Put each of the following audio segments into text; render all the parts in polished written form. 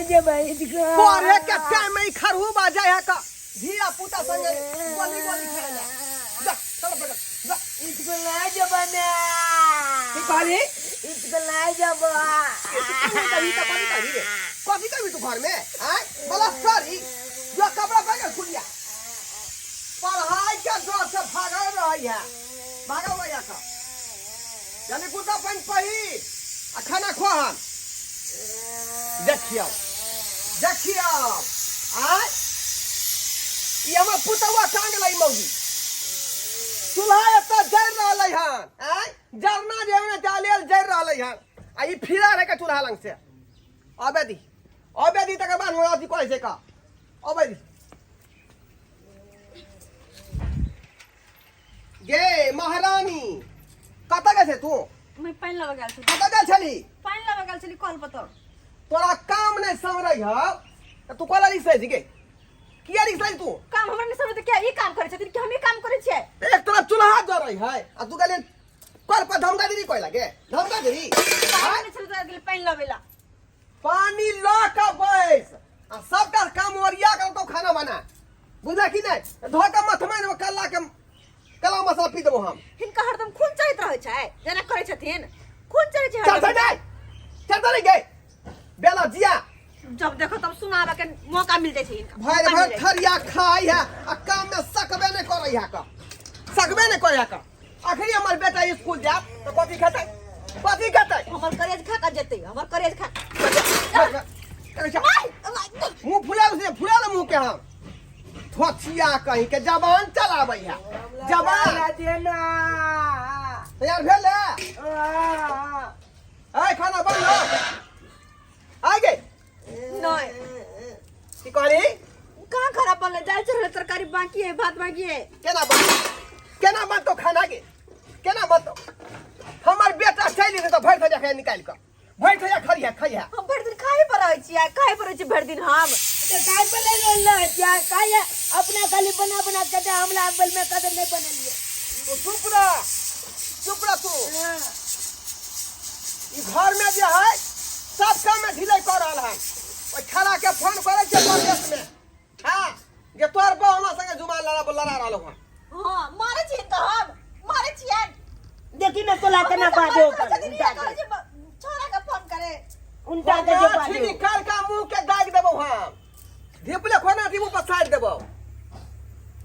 जेबै इसकुल। पढ़े के टाइम में ई खरहू बाजै है का धिया पुता संगे गोली गोली खेले जा जा चल बगल जा। इसकुल नहीं जेबै ने। की कहली? इसकुल नहीं जेबै। नहीं कभी तो कभी कभी रे कथी करबी तू घर में आय बलस्तरी जो कपड़ा पहन के खुलिया पढ़ाई के डर से भागल रही है, भागल रही है का यानी कुर्ता पैंट पहिर आ खाना खो। हम देखियौ देखियौ, आय ई हमर पुतौआ कहाँ गेलै? मौगी चूल्हा एतऽ जरि रहलै हन। आय जरना जे ने जालेल जरि रहलै हन आ ई फिरा रहे के चूल्हा लग से। अबे दी, अबे दी, तकर बाद हमरा अथी करै छै का। अबे दी गे महारानी, कतऽ गेल छै तू? मैं पानि लाबऽ गेल छली। कतऽ गेल छली? पानि लाबऽ गेल छली कल पर। तोरा काम नहि सम्हरै हौ तऽ तू कोला रिक्शा छी गे? किया रिक्शा तू? काम हमरा नहि समझ क्या ई काम करै छथिन कि हम ई काम करै छियै? एक तरफ चूल्हा जरै है आ तू गेली कल पर धमका देली। कोई लगे धमका देली? पानि नहि छलै तऽ गेली पानि लाबै ला। पानी लऽ कऽ बैस आ सबटा काम ओरिया कऽ तो खाना बना, बुझला कि नहि? धो कऽ मथमे ने कल्ला के कला मसाला पी देबो हम। हिनका हरदम खून चढ़ैत रहै छै, जेना करै छथिन खून चढ़ै छै चल। हरदम। चल नहीं, चल चल गए बेला जिया। जब देखो तब सुनाबे के मौका मिल जाइ छै हिनका। भरि मौका भरि मिल जाइ छै। थरिया खाइ है आ काम में सकबे नहि करै है का, सकबे नहि करै है का। अखनी हमर बेटा स्कूल जायत तऽ कथी खेतै, कथी खेतै? हमर करेज खा कऽ जेतै, हमर करेज खा। मुँह फुला से फुला ले मुँह के। हम थोथिया कहीं के जबान चलाबै है जबान। देना। तैयार भेल है? आय खाना बन आय गे। नहीं। की कहली? कहाँ खराब बनलै? दालि चढ़ल, तरकारी बाकी है, भात बाकी है। केना बन, केना बनतो खाना गे, केना बनतो? हमर बेटा चलि जेतै तऽ भरि थरिया खाय निकालि कऽ, भरि थरिया खरिया खइहा। हम भरि दिन खाए पर रहै छियै, खाए पर रहै छियै भरि दिन हम। काय पर ले ले क्या काय अपना खाली बना बना के दे, हमला बल में कदर नहीं बनेलिए। तू चुप रह, चुप रह तू। ई घर में जे है सब काम में ढिलाई कऽ रहल हन। ओहि छड़ा के फोन करै छै परदेश में, हाँ, जे तोहर बहू हमरा संगे जुबान लड़ा लड़ा रहल हन। हाँ, मारै छियै हिनका, हम मारै छियनि। देखी ना तोला केना बाजो मारै छथिन, इएह कहै छै, छोड़ा के फोन करे। उल्टा के जे बाजो निकाल का मुंह के दाग देबो हम, धिपले खोना दी मुंह पर साइड देबो।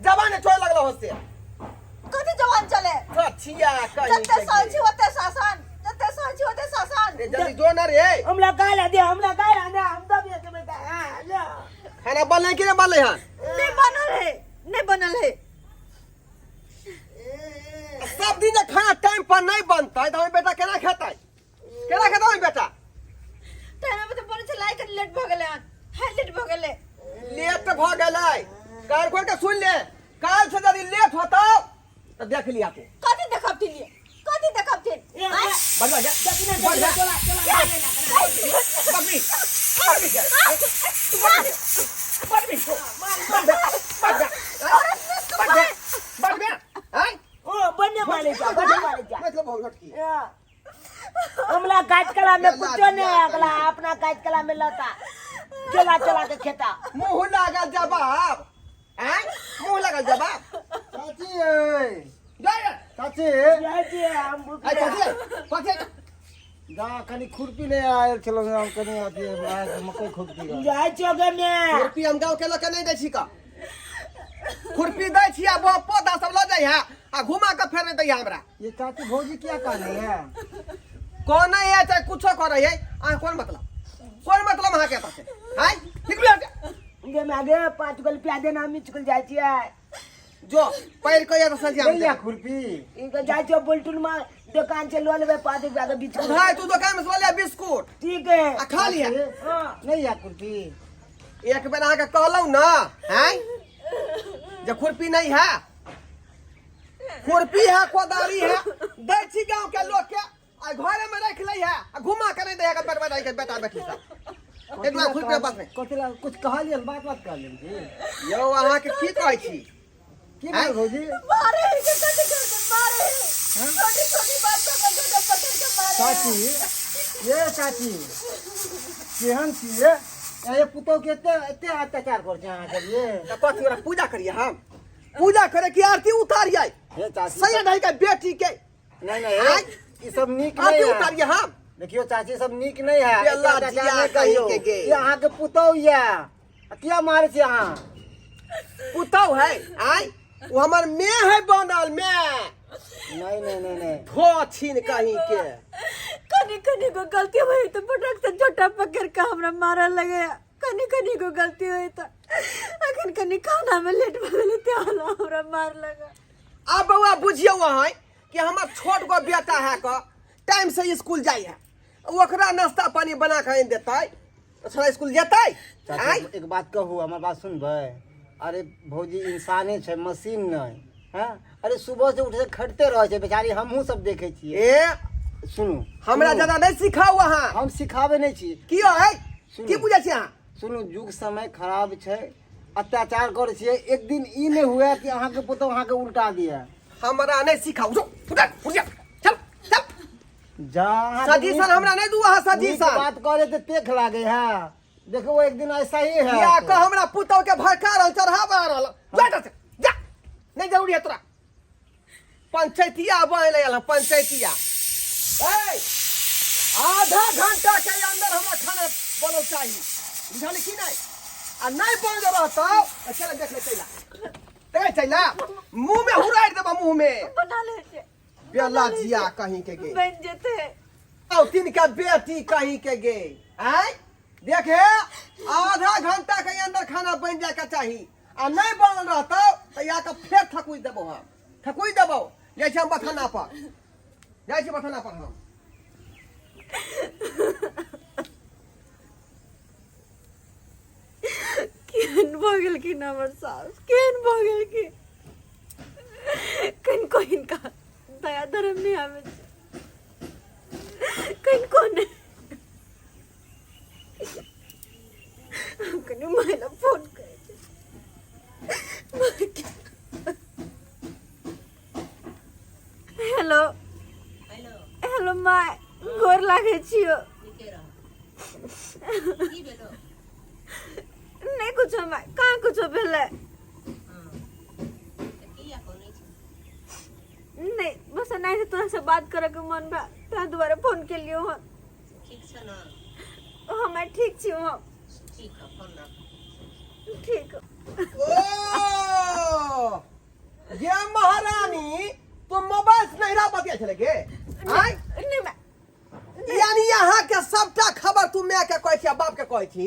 जबान चोय लगलो हो से। कथी जवान चले? सठिया कहीं जते के सहै छी ओते शासन, जते सहै छी ओते शासन। रे जल्दी जो ना रे। हमला गाय दे, हमला गाय दे, हम दब के बेटा हां ले। खाना बनलै कि नहि बनलै हन? नहीं बनल है, नहीं बनल है। सब दिन जे खाना टाइम पर नहीं बनतै तऽ हमर बेटा केना खेतै, केना खेतै हमर बेटा? टाइम पे तऽ बनै छै, लाइक लेट भऽ गेलै हन, हाय लेट भऽ गेलै। लेट भऽ गेलै, कान खोल के सुन ले, काल से यदि लेट होतौ तऽ देख लिया तू। कथी देखब थिन ये, कथी देखब थिन? आय। बढ़ जा। देखी ना। बढ़ जा। देखी ना, तोला तोला गाय ना। बदमी बदमी के तू बदमी बदमी तू बढ़ जा, बढ़ जा, बढ़ जा, बढ़ जा। आय। ओ बनने वाले जा, बनने वाले जा। मतलब बहुत लटकी। हमला काज कला में कुछो नहीं अगला अपना काज कला में लता चला चला के खेता। मुंह लागल जवाब, आय मुंह लागल जवाब। चाची ए। जा जा। चाची। चाची हम भूख। आय चाची, चाची। जा कनी खुरपी ले आयल छलहुँ हम कनी अथी आ, मकई खुरपी जाइ छियो गे में। खुरपी हम गाँव के लोग के नहीं दै छी का। खुरपी दै छी आ पौधा सब लऽ जाइ है आ घुमा के फेर नहीं दै है हमरा। ये चाची भौजी किया काने है? कोन है चाहे कुछो करे है, अहाँ कोन मतलब, कोन मतलब अहाँ के एतऽ से? आय निकलू यहाँ से। गे में आगे 5 गो रुपया देना, हम स्कूल जाइ छियै। जो पैर के यहाँ से नहीं या खुरपी। इनका जाइ छियो बोलटुन में दुकान से लऽ लेबै 5 रुपया के बिस्कुट। भाई तू दुकान में से लऽ लिया बिस्कुट। ठीक है। आ खा लिया। हाँ। नहीं या खुरपी। एक बेर अहाँके कहलहुँ ना हैं जे खुरपी नहीं है, खुरपी है कोदारी है, दै छी गाँव के लोग के आ घरे में रख लै है आ घुमा के नहीं दै है बेटा बेटा बेटा बेटी सब एक बार खुरपी पास में। कथी ला कुछ कहलियन, बात बात कहलियन जी? यौ अहाँके की कहै छी? की भेल भौजी? मारे है के कथी करते मारे है, छोटी छोटी बात पर बच्चा पकड़ के मारे है। चाची ये चाची केहन छियै? ये पुतोह के एते एते अत्याचार करै छै अहाँ सब ये तऽ कथी ओकरा पूजा करिए हम पूजा करे की आरती उतारिए हे चाची सही नहीं के बेटी के नहीं नहीं हे, ई सब नीक आरती नहीं है उतारिए हम देखियो चाची सब नीक नहीं है ये अल्लाह एते अत्याचार जिया नहि कही कहियो। के गे। ई अहाँके पुतोह ये आ किया मारै छी अहाँ पुतौ है आय वो हमर मे है बनल मे नहीं नहीं नहीं नहीं धो छीन कहीं के कनी कनी को गलती हुई तो पटक से झोटा पकड़ के हमरा मारे लगे कनी कनी को गलती हुई तो अखन कनी खाना में लेट भऽ गेलै तें हमरा मार लगा अब बउआ बुझियौ अहाँ कि हमर छोट गो बेटा है क टाइम से स्कूल जाइ है ओकरा नाश्ता पानी बना के आनि देतै छोड़ा स्कूल जेतै चाचा आँय एक बात कहू हमर बात सुनबै अरे भौजी इंसाने छै मशीन नहि हैं अरे सुबह से उठे खटते रहै छै बेचारी हमहूँ सब देखै छियै ए सुनू हमरा सुनू, ज्यादा नहि सिखाउ अहाँ हम सिखाबै नहि छी की है सुनू। की बुझै छी अहाँ सुनू युग समय खराब छै अत्याचार करै छियै एक दिन ई नहि हुए कि अहाँके पुतहु अहाँके उल्टा दिए हमरा नहि सिखाउ जो उठा उठ जा चल चल जा अहाँके सजेशन नीक- हमरा नहि दू अहाँ नीक सजेशन बात करे तऽ तेख लागे है देखो एक दिन ऐसा ही है किया कऽ हमरा पुतहु के भड़का रहल चढ़ावा रहल जा एतऽ से, जा नहि जरूरी है तोरा पंचायतिया बन आयल हँ पंचायतिया ए आधा घंटा के अंदर हमरा खाना बनल चाही बुझल की नहि आ नहि बनल रहतौ तऽ चल देख ले चला ते चला मुंह में हुरारि देबा मुंह में बना ले छै बेला जिया कहीं के गे बन जेते औ तिनका बेटी कहीं के गे आय देखे आधा घंटा के अंदर खाना बन जाए के चाही आ नहीं बनल रहतौ तो या के फेर थकुच देबो हम थकुच देबो जाइ छी हम बथाना पर जाइ छी बथाना पर हम केहन भऽ गेलखिन हमर सास केहन भऽ गेलखिन कनिको हिनका दया धर्म नहि आबै छै कनिको नहि हम कनि माय लए फोन करै छी मायके। हेलो हेलो हेलो my गोर लागै छियो नीके रह की भेलो नहि कुछो माय कहाँ कुछो भेलै हँ तऽ किया कनै छै नहि बस एनाहिते तोरा से बात करे के मन भए ताहि दुआरे फोन केलियौ हन ठीक छ ने हमे ठीक छी हम ठीक है फोन राख ठीक ओ ये महारानी तू मोबाइल से नहिरा बतिया छले गे आय नहि माय यानी यहाँ के सबटा खबर तू माय के कहै छी आ बाप के कहै छी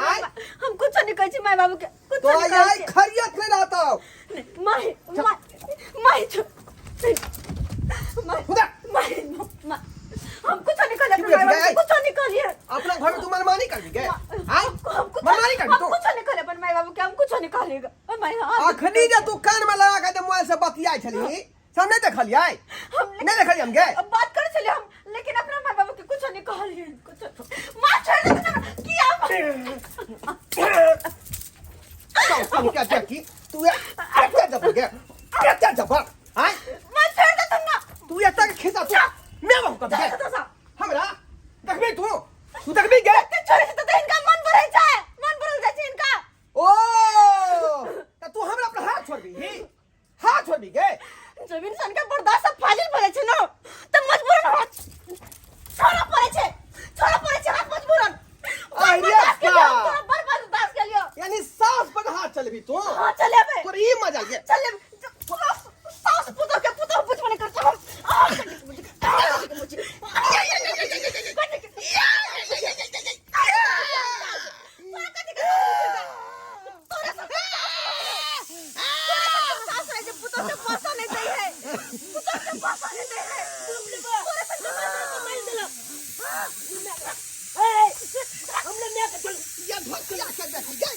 आय हम कुछो नहीं कहै छी माय बाबू के कुछो तो नहीं कहै यही छी खरियत नहीं रहता नहीं, my my my my खुदा। My my हम कुछो नहीं कहलिए की अपना माय बाबू के गए? कुछो नहीं कहलिए अपना घर में तू मनमानी कर दी गे आय हम कुछो मनमानी कर हम तू कुछो नहीं कहलिए अपन माय बाबू के हम कुछो नहीं कहलिए माय हाथ अखनी जे तू कान में लगा के जे मोबाइल से बतियाइ छली सब नहीं देखलियै हम नहीं देखलियै हम गे अब बात करे छलिए हम लेकिन अपना माय बाबू के कुछो नहीं कहलिए कुछो माँ छोड़ दे ना किया चल चल क्या देखी तू एते जब गे एते जब आय माँ छोड़ दे तुम ना तू एते के खिसा तू मैं बाबू कब गे छोड़ दे हमरा देखबी तू तू देखबी गे ते छोड़े छै तऽ हिनका मन भरै छै मन भरल जाइ छै हिनका ओ त तू हमरा पर हाथ छोड़बी ही हाथ छोड़बी गे जब इंसान के बर्दाश्त से फाजिल भऽ जाइ छै ने तऽ मजबूरन हाथ छोड़ऽ पड़ै छै छोड़ऽ पड़ै छै हाथ मजबूरन बड़ अरे बर्दाश्त केलियौ हम बा। तोरा, बड़ बर्दाश्त केलियौ यानी सास पर हाथ चलबी तू हाँ चलेबै तोर ई मजा ये चलेबै सास पुतोह के पुतोह बुझबो नहि करतौ हम आ, कनी के बुझ, कनी के बुझ। ये धोतिया के देख गे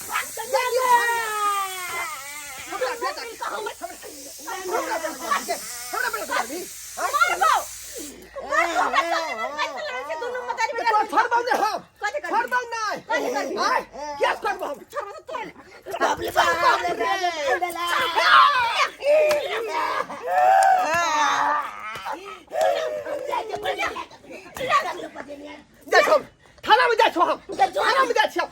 हमरा बेटा हमरा बेटा के हमरा बेटा के तो छोड़बौ नहीं हम छोड़बौ नहीं आय क्या करबौ हम जाइ छौ थाना में जाइ छौ हम थाना में जाइ छौ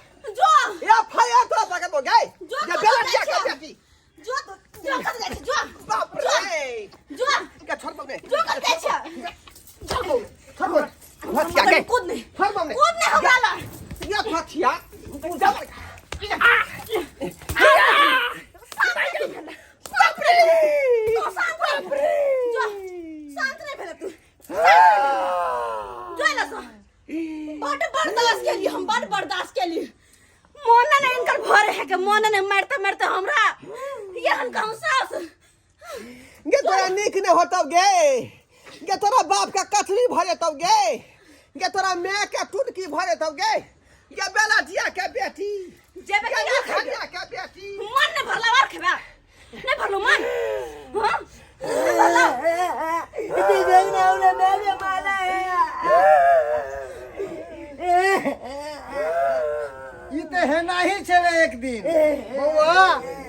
बाप रे तू शांत रह। जो शांत नहीं भेल तू जो ना सो बड बर्दाश्त केली हम बड बर्दाश्त केली मोन ने इनकर भर है के मोन ने मारते मारते हमरा यहन कहूं सास गे तोरा नीक नहि होतौ गे गे तोरा बाप के कथरी भऽ जेतौ गे गे तोरा माय के टुटकी भऽ जेतौ गे गे बेलजिया के बेटी जेबे गे के खा निखरिया के बेटी मन ने भरला और खेबा नहीं भरलो मन हां नहीं भरला ई तऽ हेनाही छलै एक दिन बौआ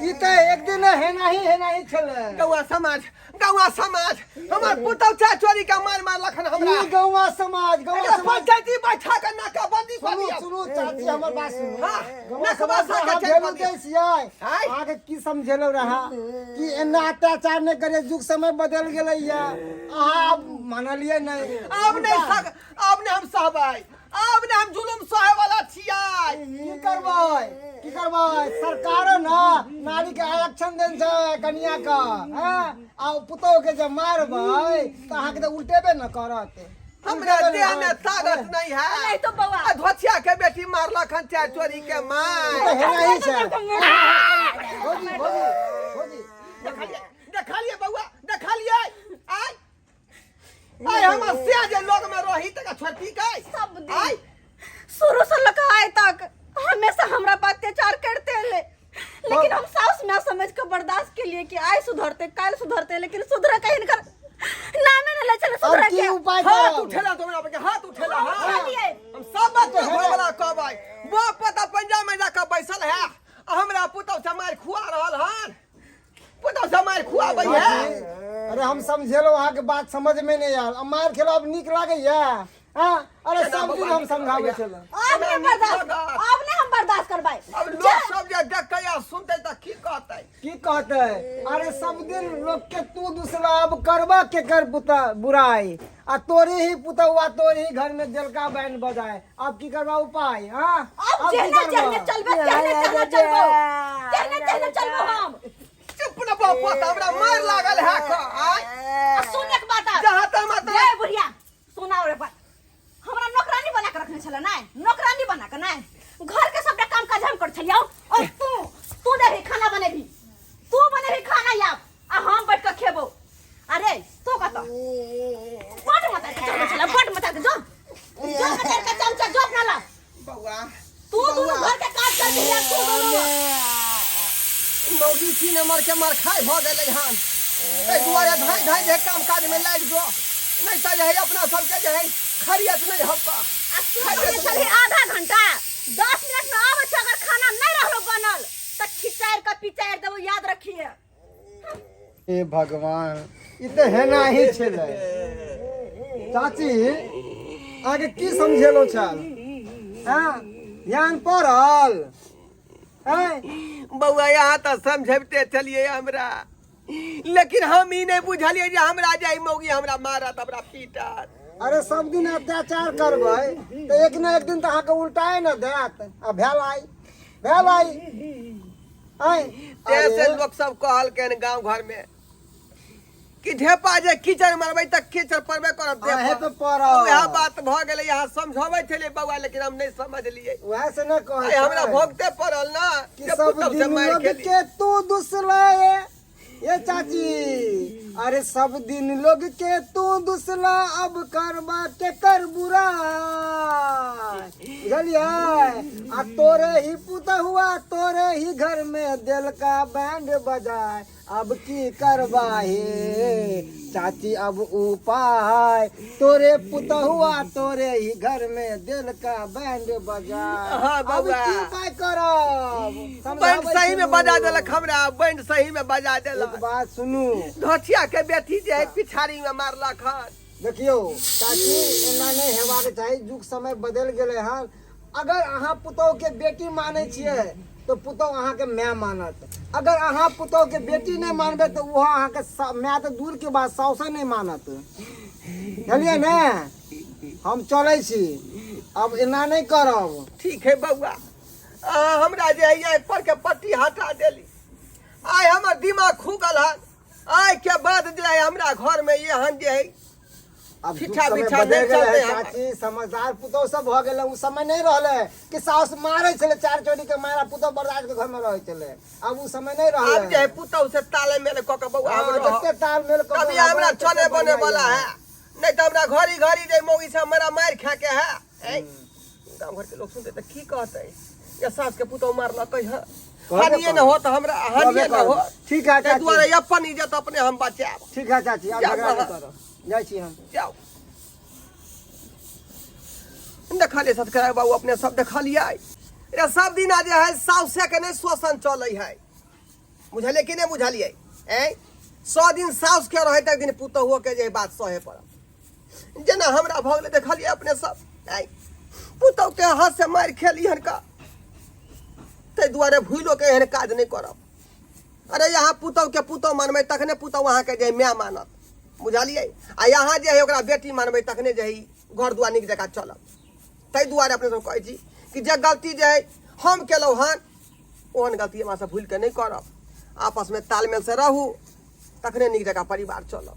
ई तऽ एक दिन हेनाही हेनाही छलै गौआ समाज गौआ समाज हमर पुतौ चा चोरी के मार मारलखन हमरा ई गौवा समाज गौवा एकरा समाज पंचायती बैठा के नाकाबंदी कऽ सुनू दियौ सुनू चाची हमर बात सुनू हाँ, गौवा नखवा समाज साके अहाँ चलि भेलू पड़ियौ। दै छियै आँय? अहाँके की समझेलहुँ रहा कि एना अत्याचार नहि करे युग समय बदलि गेलैया अहाँ आब मानलियै नहि आब नहि सक आब नहि हम सहबै आब नहि हम जुलुम सहे वाला छियै की करबै की करबै सरकारो ने नारी के आरक्षण देन छै कनिया के हैं आ पुतोह के जे मारबै तऽ अहाँके तऽ उल्टेबे न करत हमरा उल्टेबे देह न में करत। ताकत नहीं है नहीं तो बौआ आ धोतिया के बेटी मारलक हन चार चोरी के मार ई तऽ हेना ही छै भौजी भौजी भौजी देखलिए देखलिए बौआ देखलिए आय आय हमर से जे लोग में रही तक छोटी के सब दिन आय शुरू से लगा आए तक हमेशा हमरा पर अत्याचार करते ले लेकिन हम सास ना समझ के बर्दाश्त के लिए कि आय सुधरते काल सुधरते लेकिन सुधरे कहीं इनकर नामे न ले चले और सुधरे की के उपाय हाथ करब उठेला तो हमरा पे हाथ उठेला हम हाँ उठेलियै। हम सब बात के घर वाला कहबै बाप पता पंजा में जाके बैसल है आ हमरा पुतौ से मार खुआ रहल हन पुतौ से मार खुआबै है बाजी, अरे हम समझेलो अहाँके बात समझ में नहीं आयल अब मार खेलो अब नीक लागैया हाँ अरे केना सब दिन बौआ हम समझाबै नीक छलहुँ अब नहीं बर्दाश्त अब नहीं हम बर्दाश्त करबै अब लोग सब जे देखतै आ सुनतै तऽ की कहतै की कहते अरे सब दिन लोग के तू दूसरा अब करबा के कर पुता बुराई आ तोरे ही पुतौआ तोरे ही घर में जलका बैंड बजाए अब की करबा उपाय हाँ अब की जेहने करबा? जेहने चलबे तेहने तेहने चलबो तेहने तेहने चलबो हम चुप न बाप हमरा मार लागल है क आय आ सुन एक बात आर। जहाँ तहाँ माता रे बुढ़िया सुना रे बात हमरा नौकरानी बना के रखने छले नै नौकरानी बना के नै घर के सबटा काम काज हम कर छलियौ और तू तू देबही खाना बनेबही तू बनेबही खाना याब आ हम बैठ के खेबो अरे तू कत बड मचा के चल छले बड मचा के जो जो मचा के चमचा जो अपना ला बौआ तू दोनों घर के काज कर दिया तू दोनों मौगी तीन नंबर के मार खाय भऽ गेलै हन एहि दुआरे धाँइ धाँइ जे काम काज में लागि जो नहीं तऽ जे है अपना सबके जे है खरियत नहीं हप्पा आ तू कहने छलही आधा घंटा 10 मिनट में आबै छै अगर खाना नहीं रहलो बनल तऽ खिचारि के पिचारि देबो याद रखिए हे भगवान ई तऽ हेना ही छलै चाची अहाँके की समझेलो छल हँ ध्यान पड़ल आँय बौआ यहाँ तऽ समझबिते चलिए हमरा लेकिन हम ई नहीं बुझलिए जे हमरा जे मौगी हमरा मारत हमरा पीटत अरे सब दिन अत्याचार करबै तऽ एक ने एक दिन तऽ अहाँके उल्टाए ने देत आ भेल आइ भेल आइ आँय तें से अरे, लोक सब कहलकैन गांव घर में कि ढेपा जे कीचड़ मारबै तऽ कीचड़ पड़बे करत देह अहें पर। पे पड़त। उएह बात भऽ गेलै यहाँ समझबै छलियै बौआ लेकिन हम नहि समझलियै उएह से ने कहै आइ हमरा छै भोगते पड़ल ना कि जे सब पुतहु से दिन मारि लोग खेली के तू दुसला ये चाची अरे सब दिन लोग के तू दुसला अब करबा के कर बुरा बुझलियै आ तोरे ही पुतहुआ तोरे ही घर में दिल का बैंड बजाए अब की करबा हे चाची अब उपाय तोरे पुतहुआ तोरे ही घर में दिल का बैंड बजाए हाँ, अब बउआ। की उपाय करब बैंड समझाबै सही में छलहुँ। बजा देलक हमरा बैंड सही में बजा एक देलक बात सुनू धोतिया के बेटी जे है पिछाड़ी में मारलक हन देखियौ चाची एना नहि हेबाक चाही युग समय बदलि गेलै हन अगर अहाँ पुतोहके बेटी मानै छियै तऽ पुतोह अहाँके माय मानत अगर अहाँ पुतोहके बेटी नहि मानबै तऽ ओहो अहाँके माय तऽ दूरके बात साउसे नहि मानत बुझलियै ने हम चलै छी अब एना नहि करब ठीक है बउआ अहाँ हमरा जे है आँखि पर के पट्टी हटा देली। आइ हमर दिमाग खुगल हन। आइ के बाद जे है हमरा घर में एहन जे है अब जुग पीछा समय पीछा बदलि नहि गेलै चलतै है हमर। चाची, समझदार पुतोह सब भऽ गेलै। ओ समय नहि रहलै कि साउस मारै छलै चार चोरी के मारा, पुतोह बर्दाश्त के घर में रहै छलै। अब ओ समय नहि रहलै। आब जे है पुतोह से ताले मेल कऽ के बौआ हाँ, हम रहब। जते तालमेल कऽ के तभी हमरा रहबै, तते चने बने बढ़िआँ वाला यऽ। है, नहीं तो हमरा घड़ी घड़ी जे मौगी से हमरा मारि खा के है। ऐ, गाँव घर के लोग सुनते तऽ की कहते, या सास के पुतोह मारलकै है। कहबे हानिये न करब। हो तऽ हमरा हानिये न हो। ठीक है ताहि चाची। दुआरे अपन इज्जत अपने हम बचायब। ठीक है चाची, आब जाउ झगड़ा नहि अहाँ। करब, जाइ छी हम। जाउ। देखलियै सत्कार बाबू, अपने सब देखलियै रे, सब दिना जे है साउसे के नहि शोषण चलै है, बुझलियै कि नहि बुझलियै? ऐ 100 दिन साउस के रहै तक दिन पुतहुओ के जे बात सहे पड़त, जेना हमरा भऽ गेलै। देखलियै अपने सब, ऐ पुतहु के हाथ से मारि खेली हन का, ताहि दुआरे भूलो के एहन काज नहि करब। अरे यहाँ पुतहु के पुतहु मानबै तखने पुतहु अहाँके जे माय मानत, बुझलियै? आ यहाँ जे है ओकरा बेटी मानबै तखने जे है घर दुआर नीक जकाँ चलत। ताहि दुआरे अपने सब कहै छी कि जे गलती जे है हम केलहुँ हन, ओहन गलती हमरा सब भूलि कऽ नहि करब। आपसमे तालमेल से रहू तखने नीक जकाँ परिवार चलत।